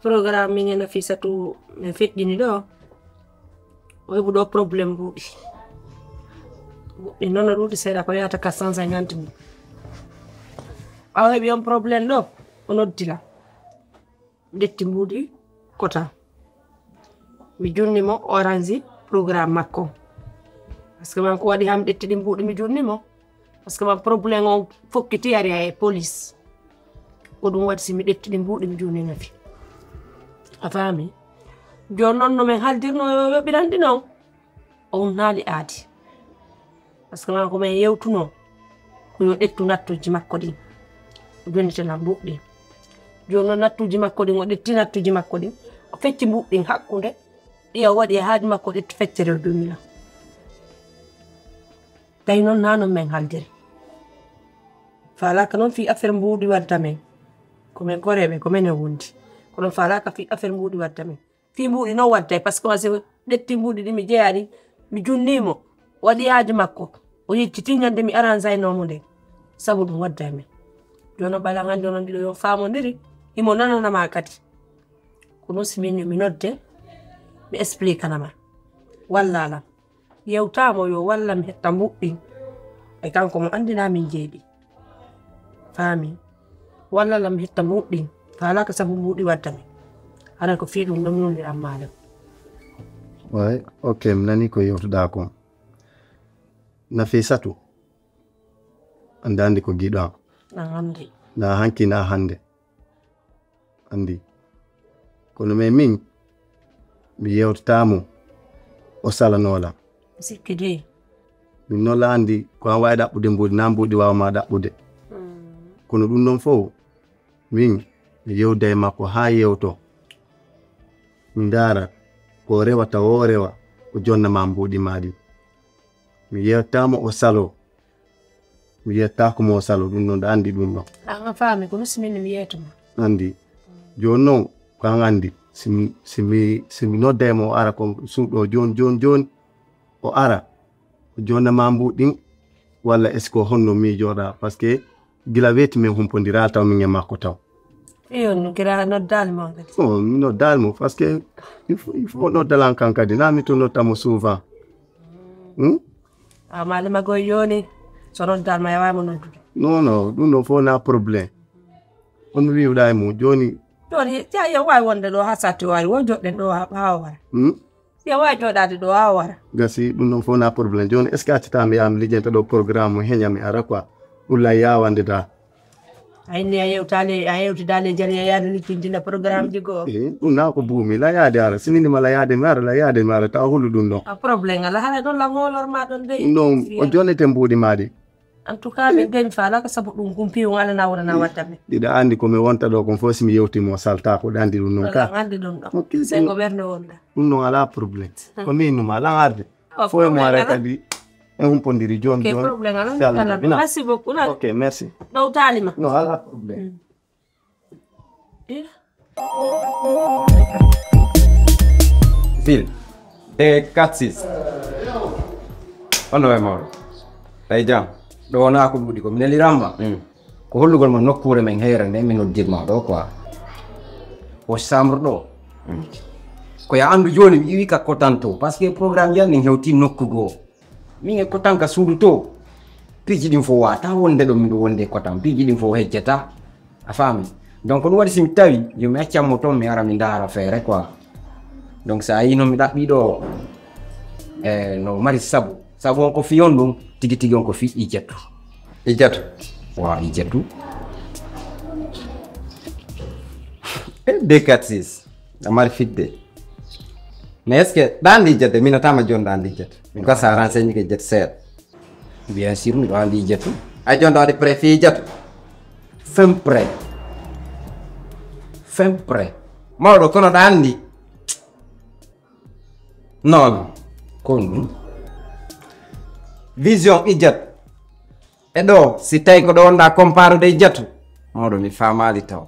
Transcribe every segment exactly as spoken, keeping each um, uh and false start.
Programme min e Nafisatu min feƴƴini ɗoo, o heɓu ɗoo problème mbuuɗi. Mbuuɗi noon no ɗuuɗi seeɗa, ko yahata quatre cent cinquante mille. Ɓaawo heɓi on problème ɗoo, o noddi lan. Ƴetti mbuuɗi kota. Mi junni mo, o arrange programme makko. Parce que man ko waɗi han mi ƴetti ɗi mbuuɗi, mi junni mo. Parce que man problème on fokkiti ari e police. Ko ɗum waɗi si mi ƴetti ɗi mbuuɗi mi junni Nafi. A faami? Jooni non no men haldirno yo yoɓiran ɗi non. O wonnaali aadi. Parce que man ko men yewtuno ko yo ƴettu nattuuji makko ɗin. O jonnita lan mbuuɗi ɗin. Jooni non nattuuji makko ɗin, o ƴetti nattuuji makko ɗin. O fecci mbuuɗi ɗin hakkunde. Ɗi o waɗi e haaju makko ƴettu feccere o junni lan. Tawi non naa non men haldiri. Faalaaka non fii affaire mbuuɗi wadda men. Ko men koreeɓe, ko menen wondi. Kono faalaaka fii affaire mbuuɗi wadda men. Fii mbuuɗi non wadday, parce que on si ƴetti mbuuɗi ɗi mi jeyaa ɗi, mi junnii mo. Waɗi haaju makko. O yejjiti ñande mi aransaynoo mo nden. Sabu ɗum wadday men. Jooni non ɓay lan hannde onon ɗiɗo yo faamondiri. Himo nanana ma kadi. Ko non si min mi nodde, mi expliquana ma. Wallaa lan. Yewtaa mo yo wallan mi hetta mbuuɗi ɗin. E kanko mo anndinaa min jeyi ɗi. Faami. Wallan lan mi hetta mbuuɗi ɗin. Faalaaka sabu mbuuɗi wadda mi. Haray ko fii ɗum ɗon mi wondiran maa ɗon. Way, ok, mi nanii ko yewtuɗaa kon. Nafisatu, anndaa anndi ko giɗo an. An anndi. Naa hanki, naa hannde. Anndi. Kono men min, mi yewtataa mo, o salanoo lan. Sikki dey. Min non lan anndi, ko an waawi ɗaɓɓude mbuuɗi, naa mbuuɗi waawa maa ɗaɓɓude. Mm. Kono ɗum ɗon fow, min, mi yewda e makko haa yewtoo. Mi ndaara, ko o rewata woo o rewa, o jonna maa mbuuɗi maa ɗin. Mi yewtataa mo o saloo. Mi yettaako mo o saloo, ɗum non, ɗa anndi ɗum non. An a faami, ko non si min mi yeeto ma. Anndi. Jooni non, ko an anndi, si mi, si mi, si mi nodday mo o ara kon suuɗo jooni, jooni, jooni, o ara, o jonna maa mbuuɗi ɗin, walla est-ce que honno miijoɗaa? Parce que gila weeti min humpondiraa taw min e makko taw. Iyo, no gira noddaali mo kadi. Oh, mi noddaali mo, parce que il faut, il faut noddalan kan kadi, naa mi to nodda mo souvent. Hmm? A maalima goy jooni, so noddaali ma, a waawi mo noddude. Non, non, ɗum ɗon fof na problème. On mi wi'uɗaa e mum, jooni. Jooni, ya, ya waawi wonde ɗo haa satti o ari, wo joɗɗen ɗo haa ɓaawo wara. Hmm? Ya waawi joɗaade ɗo haa o wara. Gasi, ɗum ɗon fof na problème. Jooni, est-ce que accataa mi yaha mi lijjanta ɗo programme mo heña mi ara quoi? Ɗum lan yaawande daa. A inni a yewtaali, a yewtidaali e Jali, a yaade likkindina programme ji goo. Eh, ɗum naa ko buumi, la yaade ara. Si nini ma la yaade mi ara, la yaade mi ara, tawa hulu ɗum ɗon. A problème ala, hara ɗon la ngolor ma ɗon dey. Ɗum ɗon, o jonnete mbuuɗi maa ɗi. En tout cas, min dey mi faalaaka sabu ɗum kumpi on ala na wona na wadda mi. Ɗiɗa anndi ko mi wonta ɗo kon fof si mi yewti mo salta ko ɗi anndi ɗum non ka. Wala anndi ɗum ɗon. Ok, sey ko ɓernde wonda. Ɗum ɗon alaa problème. Hmm. Ko min numa lan arde. Fof e mo ara kadi. En humpondiri jooni jooni. Problème alaa. Merci beaucoup. Ok, merci. Ɗowtaali ma. Non, alaa problème. Ville. E quatre six. Hono e mawɗo. Tawi jam. Ɗo wonaa ko ɗuuɗi ko mi neliramma. Mm. Ko hollugol ma nokkuure men heere nde mi noddirma ɗo quoi. O chambre ɗo. Mm. Ko ya anndu jooni mi iwi ka kotanto. Parce que programme jan min hewti nokku goo. Min e kotan ka suudu to. Piiji ɗin fof wata wonde ɗo miɗo wonde kotan. Piiji ɗin fof hejjata. A faami? Donc, ɗum waɗi si mi tawi, yo mi accan mo toon, mi ara mi ndaara feere quoi. Donc, so a yii no mi ɗaɓɓi ɗo, e, no mari sabu. Sabu on ko fiyon ɗum, tigi tigi on ko fi Ijatu. Ijatu? Wa Ijatu. E, deux quatre six. A mari fidde. Mais est-ce que ɗa anndi Ijatu? Min a tama jooni ɗa anndi Ijatu. Min ko sa renseigné ko Ijatu seeɗa. Bien sûr, miɗo anndi Ijatu. Ay, jooni ɗo waɗi prêt fii Ijatu. Fin prêt. Fin prêt. Mawɗo, kono ɗa anndi. Non, non. Ko ɗum. Vision Ijatu. E ɗo, si tawi ko ɗo wonɗa comparude Ijatu. Mawɗo, mi faamaali taw.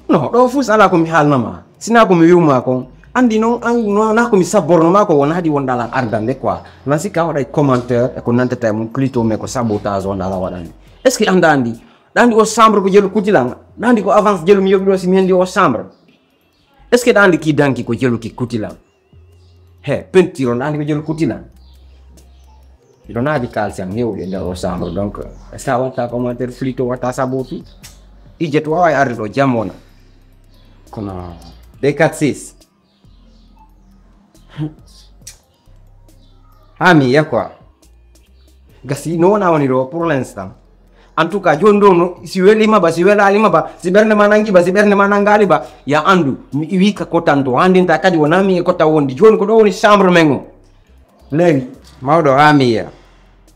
No, ɗo fuu si alaa ko mi haalna ma, si naa ko mi wi'u ma kon, anndi non, an, no, naa ko mi sabborno ma ko, wona haɗi wonɗa lan ardande quoi. Nan si ka waɗay commentaire e ko nantata e mum, plutôt, mais ko sabotage wonɗa lan waɗande. Est-ce que annda anndi, Ɗa andi o chambre ko jelu kutilan? Ɗa andi ko avance jelu mi yoɓi ɗo si mi hendi o chambre? Est-ce que ɗa andi ki danki ko jelu ki kutilan? He, peinture on, ɗa andi ko jelu kutilan? Miɗo naadi kaalisi an heewɗi e nder o chambre, donc, sa watta commentaire flito, watta sabotu. Ijjet wawa e arde ɗo jam wona. Kono deux quatre six. Haa mi yiya quoi. Gasi, no wona woni ɗo pour l'instant. En tout cas, jooni ɗo no, si welima ba, si welalima ba, si ɓernde ma nangi ba, si ɓernde ma nangali ba, ya andu, mi iwi ka kotan to, handinta kadi wona mi e kotan wondi. Jooni ko ɗo woni chambre men o. Leydi. Mawɗo, haa mi yiya.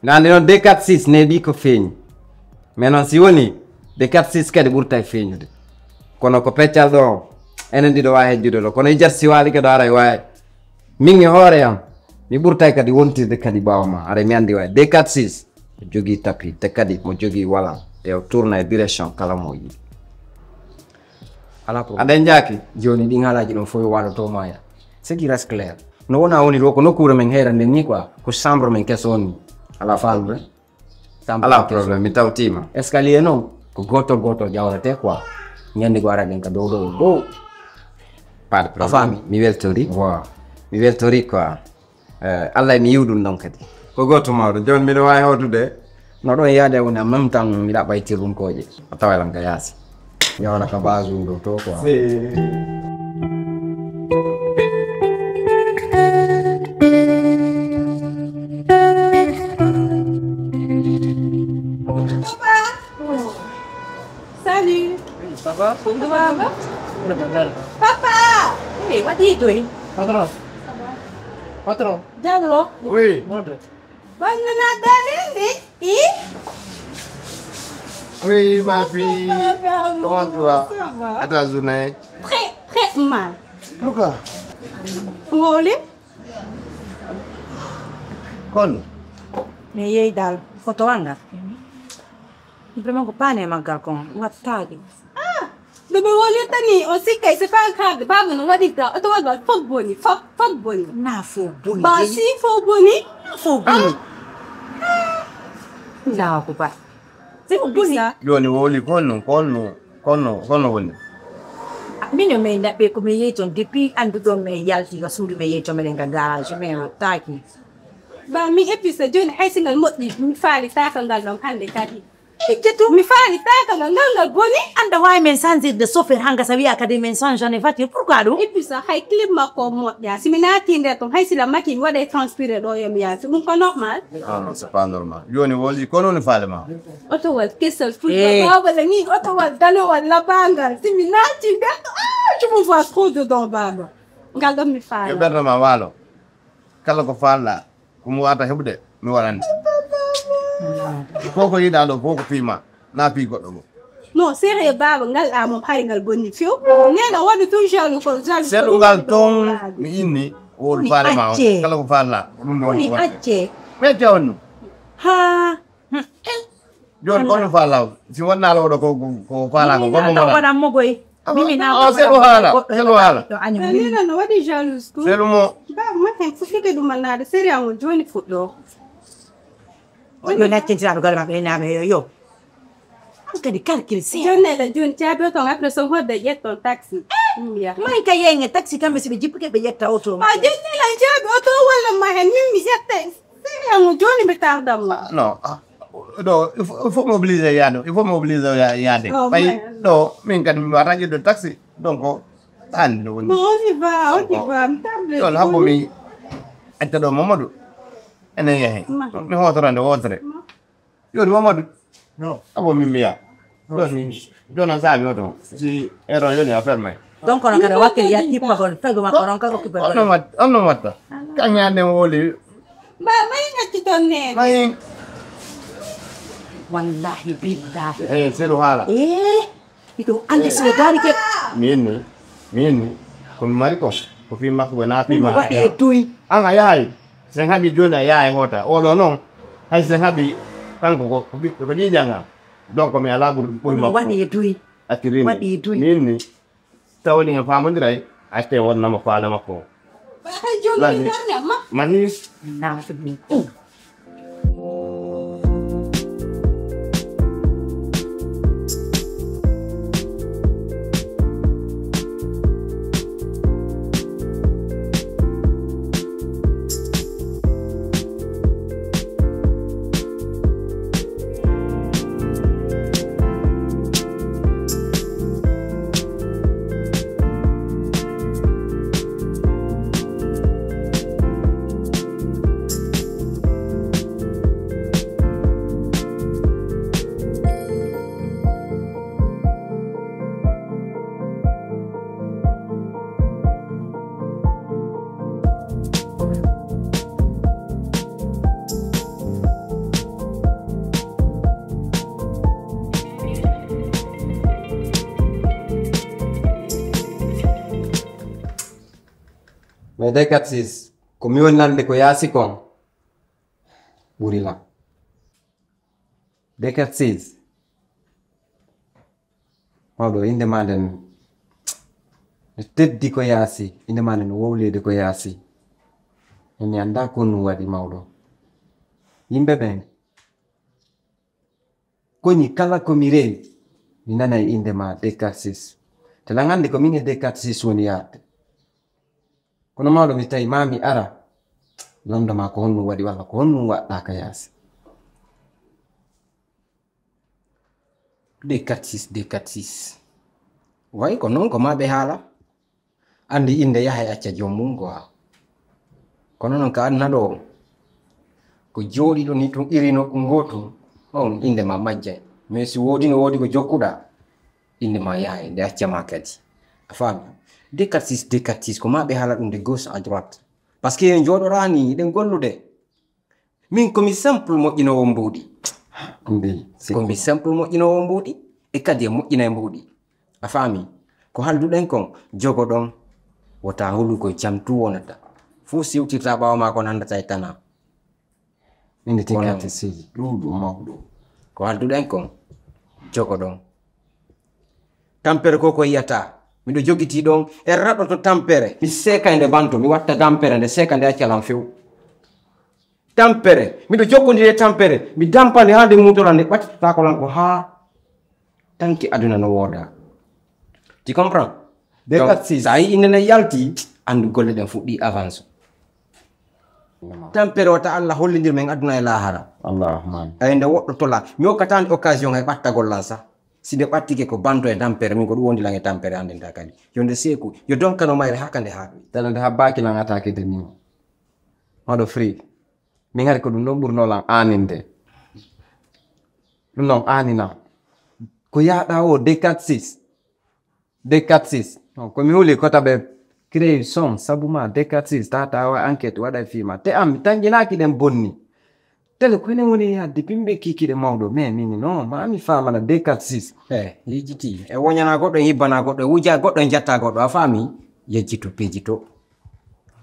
Nde andi noon deux quatre six neeɓi ko feeñi. Mais noon si woni deux quatre six kadi ɓurtay feeñude. Kono ko peccal ɗo, enen ɗiɗo waawi hejjude ɗo. Kono ijjat si waali kadi aray waawi. Min e hoore am, mi ɓurtay kadi wontirde kadi ɓaawo ma. Aray mi anndi waay deux quatre six, mo jogii tapi, te kadi mo jogii walan, te o tourna e direction kala mo o yiɗi. Alaa problème. Aɗa njaaki? Jooni ɗin haalaaji ɗon fof yo waɗoto ma ya. Ce qui reste clair. No wona woni ɗo ko nokkuure men heerande ni quoi, ko chambre men keso ni. Alaa faalre. Alaa problème, mi tawtiima. Escalier noon, ko gooto gooto jawretee quoi. Ñande go araɗen ka dow dow dow. Pas de problème. A faami? Mi weltori. Waaw. Mi weltori quoi. Eh, Allah mi yiwɗum ɗon kadi. Ko gooto mawɗo. Jooni miɗo waawi hootude? No ɗon yaade woni en même temps mi ɗaɓɓay tirrunkooje. A taway lan ka yaasi. Yawna ka base ɗo to quoi. Papa! Salut! Oui, ça va? Comment ça va? Papa! Hey, what are you doing? Patron. Patron. Diallo. Oui. Bonne année. I? Oui, ma fille. Comment tu vas? Ça va. À ta journée. Très, très mal. Pourquoi? Ngoli? Kon? Mi yehi dal. Foto anga. Vraiment ko paane maggal kon. Wattaaki. Ah! Nde ɓe wolirta ni, on sikkay c'est pas grave. Baaba no waɗirta, oto waɗa fof boni, fof, fof boni. Na fof boni. Ba si fof boni. Na fof boni. Ah. Allahu akbar. Si ko boni. Jooni woli ko honno, ko honno, ko honno, ko honno woni? Min yo mi naɓɓe ko mi yehi toon depuis annduɗon mi yalti ka suudu mi yehi toon miɗen ka garage mi wattaaki. Ba mi épuisé jooni hay si ngal moƴƴi mi faalitaaka ngal ɗon hannde kadi. Ijje to. Mi faalitaaka ngal, ngal ngal boni. Annda waawi men changer de chauffeur hanga sa wi'a kadi men change ne voiture. Pourquoi ɗum? Et puis ça, hay clim makko on moƴƴa. Si mi naati nder ton, hay sila maki mi waɗay transpiré ɗo yo mi yaasi. Ɗum ko normal? Ah non, c'est pas normal. Jooni woli, kono woni faale ma? Otowal kesal fulɓe. Eh. Baaba la ni, otowal danowal labangal. Si mi naati nder ton, ah, je me vois trop dedans, baaba. Ngal ɗon mi faala. Yo ɓernde ma waalo. Kala ko faalɗa, ko mi wata heɓude, mi waɗante. Ko ko yiɗa ɗo, ko ko fii ma, na fii goɗɗo goo. Non, sérieux, baaba, ngal ɗa moom, hari ngal bonni few. Neena waɗu tun jaloux kon, jaloux. Seɗu ngal ton, mi inni, wowlu faale ma on. Kala ko faalɗa, ko ɗum ɗon mi waɗante. Acce. Mi acce on ɗum. Haa. Jooni, kono faalaa, si wonnaa ɗo ko, ko, ko faalaa ko, ko mo waɗan mo goy. Mimi na o seɗo haala, seɗo haala. To añu. Nena no waɗi jalouse ko. Seɗo mo. Ba mo ten fuɗɗike ɗum annaade sérieux mo jooni fuɗɗo. Yo naccintiraɓe golle maɓɓe e naame yo, yo. An kadi calcul si. Jooni nela jooni caabi o ton après son hodde ƴetton taxi. Mbiya. May ka yeŋe taxi kamɓe si ɓe jippike ɓe ƴetta oto. Ma jooni nela caabi oto walla ma hen min mi ƴette. Sérieux mo jooni mi tardamma. Non, ah, non, il faut, il faut m'obliger yaade, il faut m'obliger ya-, yaade. Oh, ɓay, ouais. Ɗo, min kadi mi wata ƴettude taxi, donc, ɗan no woni. Bon, on y va, on y va, mi tarde. Ɗon habbo mi acca ɗo Mamadou. Enen yahe. Ma. Mi hotorande wotere. Ma. Yoni Mamadou. Non. Abo min mi ya. Joni, joni on saabi oto. Si eron yoni a fermay. Donc, on a kada wakil ya tippa kon, fego ma kono ka ko kipa. On no mat-, on no matta. Kan ya ne woli. Ba, may ngacci ton ne. May. Wallahi, billahi. Eh, seɗo haala. Eh, ito ande so dari ke. Min ni, min ni. Ko mi mari ko, ko fii makko, ko na fii ma. Waɗi e duy. An a yahay. Sen haɓi jooni a yahay hoota. Oɗo non, hay sen haɓi kanko ko, ko ɓiɗɗo, ko ƴiiƴan an. Donc, mi alaa ɓuri, ɓuri makko. Waɗi e duy. Accirini. Waɗi e duy. Min ni, tawani en faamondiray, acce wonnamo faale makko. Ba hay jooni mi darne amma. Mani. Na ɗum. Mm. Mais deux quatre six, ko mi woni nande ko yaasi kon ɓuri lan. Deux quatre six, mawɗo, innde maa nden no teddi ko yaasi, innde maa nden no wowleede ko yaasi. E mi anndaa ko honɗun waɗi, mawɗo. Yimɓe ɓen, koñi kala ko mi rewi, mi nanay innde maa deux quatre six. Te lan anndi ko min e deux quatre six woni yaade. Kono mawɗo, mi tawi maa mi ara, mi landa maa ko honɗun waɗi walla ko honɗun waɗɗaa ka yaasi. Deux quatre six, deux quatre six. Way ko non ko maa ɓe haala. Anndi innde yaha e acca joom mun quoi. Kono non ka aduna ɗoo, ko jooɗiiɗo ni tun iri nokku ngootun, on innde maa majjay. Mais si woodi no woodi ko jokkuɗaa, innde maa yahay, nde acca maa kadi. A faami? Deux quatre six, deux quatre six, ko maa ɓe haala ɗun de gauche à droite. Parce que en jooɗoraani, eɗen gollude. Min ko mi simple moƴƴinoowo mbuuɗi. Ndey, si Ko mi simple moƴƴinoowo mbuuɗi, e kadi e moƴƴina e mbuuɗi. A faami? Ko halduɗen kon, jogoɗon, wota hulu ko jam tun wonata. Fuu siwtirta ɓaawo maa ko nandata e tanaa. Min de Kono tikkati sigi ɗuuɗu mawɗo. Ko halduɗen kon, jogoɗon. Tampere ko ko yi'ata. Miɗo jogitii ɗon, e raɗoto tampere. Mi seekay nde banto, mi watta tampere, nde seeka nde acca lan few. Tampere, miɗo jokkondiri e tampere, mi dampa nde haa nde muutora, nde ɓattitotaako lan ko haa tanki aduna no wooda. Tu comprends? Deux Donc, quatre six. Sa yi'i nene yalti, andu golle ɗen fuɗɗi avance. Vraiment. Tampere wata Allah hollindir men aduna e laahara. Allahumma amin. Ay nde woɗɗo tola. Mi hokkataani occasion hay ɓattagol lan sa. Si nde ɓattike ko banto e tampere, min ko ɗum wondi lan e tampere hande nda kadi. Yo nde seeku, yo donkano mayre haa ka nde haaɗoyi. Tana nde habbaaki lan attaque de ni. Maɗo free. Min hari ko ɗum ɗon ɓurnoo lan aaninde. Ɗum ɗon aaninaa. Ko yaaɗaa o deux quatre six. Deux quatre six. Non, ko mi huli ko tabe créer son sabu ma deux quatre six. Tata wa enquête waɗa fii ma. Te am, mi tanjinaaki ɗen bonni. Tele ko enen woni yadde bimɓe kiikiiɗe mawɗo. Mais min non, ma mi faamana deux quatre six. Eh, yejjiti. E woñana goɗɗo, e yibbana goɗɗo, e wuja goɗɗo, e jatta goɗɗo. A faami? Yejjito, pejito.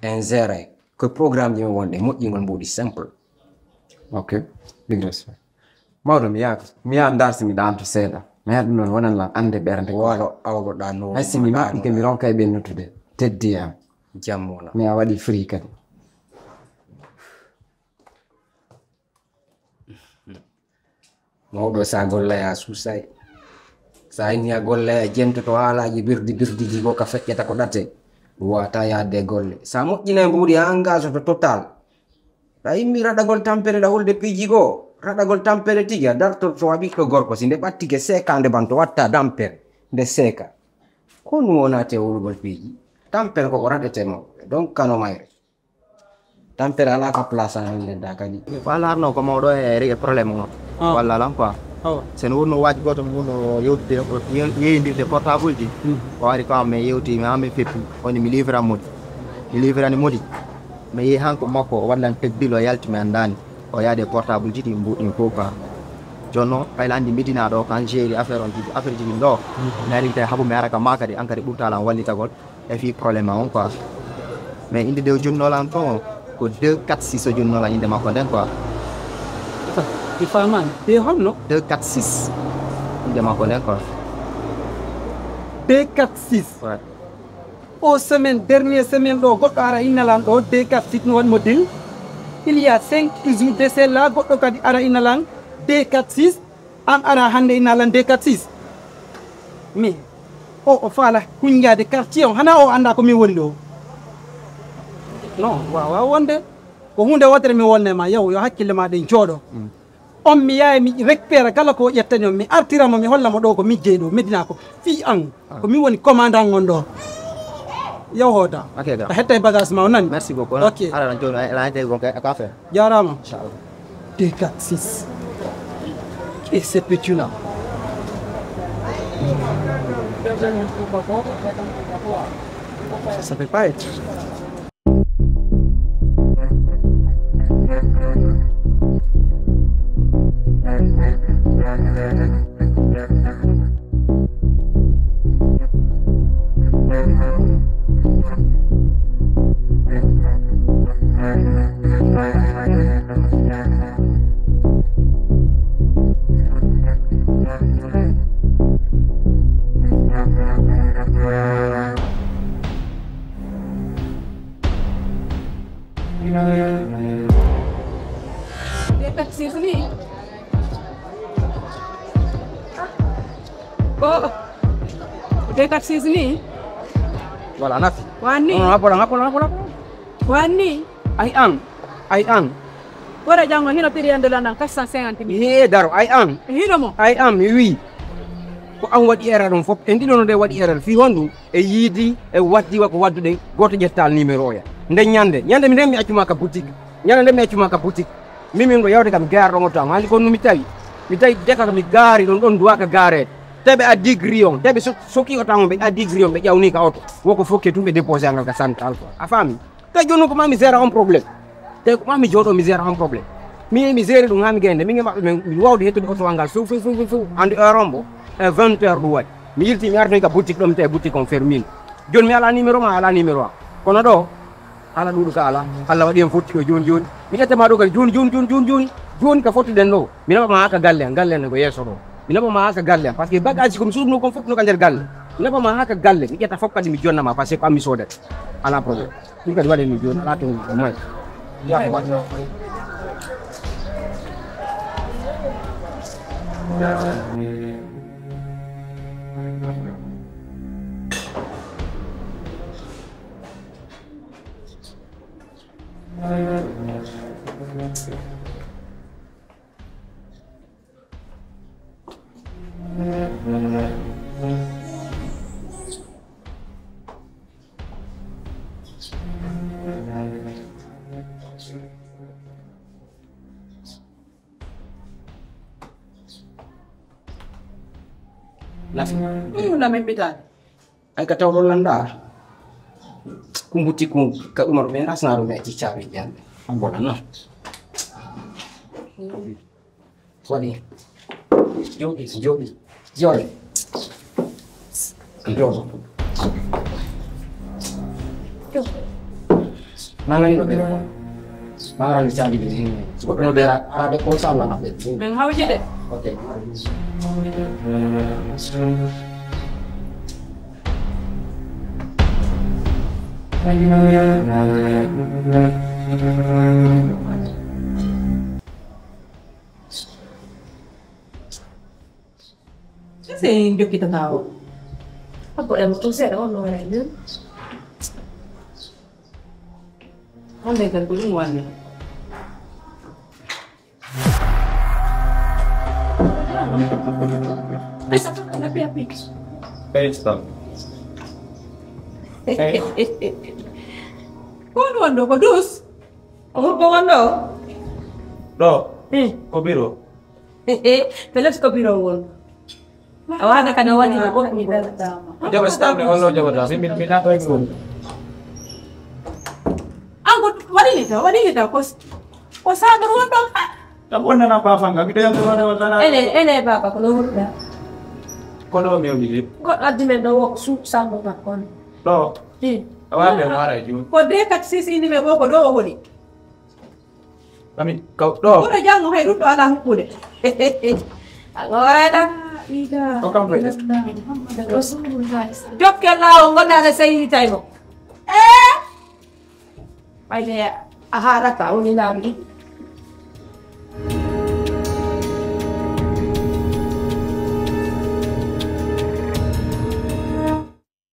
En zéro. Ko programme ji men wonde, moƴƴingol mbuuɗi simple. Ok. Big respect. Mawɗo, mi yaaka. Mi yaa ndaar si mi ɗaanto seeɗa. Mi yaa ɗum noon wonan lan annde ɓernde ko. Walo awloɗaa no. Hay si mi maɓɓike, mi ronka e ɓennutude. Teddi am. Jam wona. Mi a waɗi free kadi. Mawɗo, sa gollay a suusay. Sa inni a gollay a jentoto haalaaji birdi birdiji ko ka feƴƴata ko ɗate. Ɗum wata yaadde e golle. Sa moƴƴinay mbuuɗi a engage to total. Ɗa immi raɗagol tampere ɗa wolde piiji goo. Raɗagol tampere tigi a dartorto a ɓiɗɗo gorko si nde ɓattike seekande banto watta dampere. Nde seeka. Ko ɗum wonate wolugol piiji. Tampere ko ko raɗete mawɓe. Donc kano mayre. Tampere alaa ka place an hannde da kadi. Ko a laarnoo ko mawɗo e rege problème o. Ah. Walla lan quoi. Awa. Sen wonno waaj gooto mo wonno yewtude, ye-, yeeyindirde portable ji. Hmm. O ari ko am, mi yewti, mi, mi feppi. Woni mi livra modi. Mi livrani modi. Mi yehi han ko makko, o wallan teg bilo, o yalti, mi anndaani. O yaade portable ji ɗi mbuɗin fof quoi. Jooni noon, ɓay lanndi Medina ɗo, kan jeeri affaire on tigi, affaire ji ɗin ɗo. Hmm. Mi ari tawi habu mi ara ka maa kadi, an kadi ɓurta lan wallitagol. E fii problème on quoi. Mais innde nde o jonnoo lan ton, ko deux quatre six o jonnoo lan innde makko nden quoi. Attends, mi faamaani. Nde honno? Deux quatre six. Innde makko nden quoi. Deux quatre six. Ouais. O semaine, dernière semaine ɗo, goɗɗo ara inna lan ɗo, deux quatre six no waɗi mo deal. Il y a cinq jours de cela, goɗɗo kadi ara inna lan, deux quatre six. An ara hannde ina lan deux quatre six. Mais o, o faala hunjaade quartier on, hana o annda ko min woni ɗo? Non, waawaa wonde. Ko huunde wootere mi wonna ma, yahu, yo hakkille ma ɗen jooɗo. Mm. On mi yahay mi récupère kala ko o ƴettani on, mi artira mo, mi holla mo ɗo ko min jeyi ɗo, Medina ko fii an. Ah. Ko min woni commandant on ɗo. Yahu hoota. Ok, grand. A hettay bagage ma o nani. Merci beaucoup. Ok. Ala ran jooni, ala ran jooni, ko affaire. Jaaraama. Inchallah. Deux quatre six. Et c'est petit là. Ça peut pas être. Ko deux quatre six ni? Voilà, nafi. Wani? Non, non, apola, apola, apola, apola. Wani? Ay an, ay an. Wara jango hino piri yande landan quatre cent cinquante mille. Hee, daro, ay an. Hino mo? Ay an, mi wi. Ko an waɗi erreur on fof. En ɗiɗo no de waɗi erreur. Fii honɗum? E yiidi, e waddi wa ko wadduɗen. Gooto ƴettal numéro oya. Nden ñande, ñande mi nden mi accuma ka boutique. Ñande nden mi accuma ka boutique. Min, min ko yawde kam gaar ɗon oto am. Hannde ko mi tawi. Mi tawi deka ko mi gaari ɗon, ɗon duwa ka gaare. Tawi ɓe addi griyon, tawi ɓe so-, soki oto am, ɓe addi griyon, ɓe ƴawni ka oto. Woko fokke tun ɓe déposé angal ka central quoi. A faami? Tawi jooni ko ma mi gère on problème. Tawi ko ma mi jooɗo mi gère on problème. Mi, mi gère ɗum haa mi gaynde. Min e maɓɓe min, mi wawde hettude oto angal few, few, few, few, few. Andi heure on bo, e vingt heures ɗum waɗi. Mi yilti, mi artoy ka boutique ɗo, mi tawi boutique on fermé. Jooni mi ala numéro ma, ala numéro am. Kono ɗo, Ala ɗuuɗu ka ala. Allah waɗi en fotti ɗo jooni jooni. Mi ƴetta ma ɗo kadi jooni, jooni, jooni, jooni, jooni. Jooni ka fottuɗen ɗo. Mi naɓa ma haa ka galle am, galle am ko yeeso ɗo. Mi naɓa ma haa ka galle am. Parce que bagage ko mi suuduno kon fof no ka nder galle. Mi naɓa ma haa ka galle. Mi ƴetta fof kadi mi jonna ma parce que ko an mi soodata. Ala problème. Ɗum kadi waɗen mi jooni, ala to may. Yaa ko waɗi. Nafi. Ɗum na min mbitaani. Ay, ka tawɗo lannda. Kumbuti kum, ka ɗum ɗo, ɓe rasna ɗum, ɓe acci caabi ƴande. Ambola, non. Waɗi. Jooɗi, jooɗi, jooɗi. Jooɗo. Nana ino ɓe. Maran caabi ɗin. Goɗɗo no ɓeera, araɓe ko sala maɓɓe. Min hawji de. Ok. Ese en jokkitata o. Abbo, em, ɗum seeɗa, on no waɗa e nder. Hannde kadi ko ɗum wonde. Hey, stop. Hey. Ko ɗum wonde ko dus? Ko hurko wonde o? Ɗo. Hmm. Ko biro. Peles ko biro won. A waɗa kadi o waɗi no goɗɗum ko. Jaɓa stamle, holno jaɓata? Mi, mi, mi naata e ɗum. An ko waɗi ni to, waɗi ni to, ko, ko sabar won ɗon ka. Ɗam wonna na ba fanga, mi ɗayan wona wona na. Ene, ene baba, ko no wurɗa. Ko no mi woni de. Goɗɗo addi men ɗo wo, su, sambo makko on. Ɗo. Hmm. A waɗa ɓe mara e juun. Ko de kat sisi ni me wo ko ɗo o woni. Ami, kaw, ɗo. Kono janngo hay ɗum ɗo alaa huɓɓude. An o waɗa. Ila. Ko kam fayda. Rasulullah. Jokke laawol ngonɗaa no seydi tawi mo. Eh! Ɓayde a haalata, woni laawol.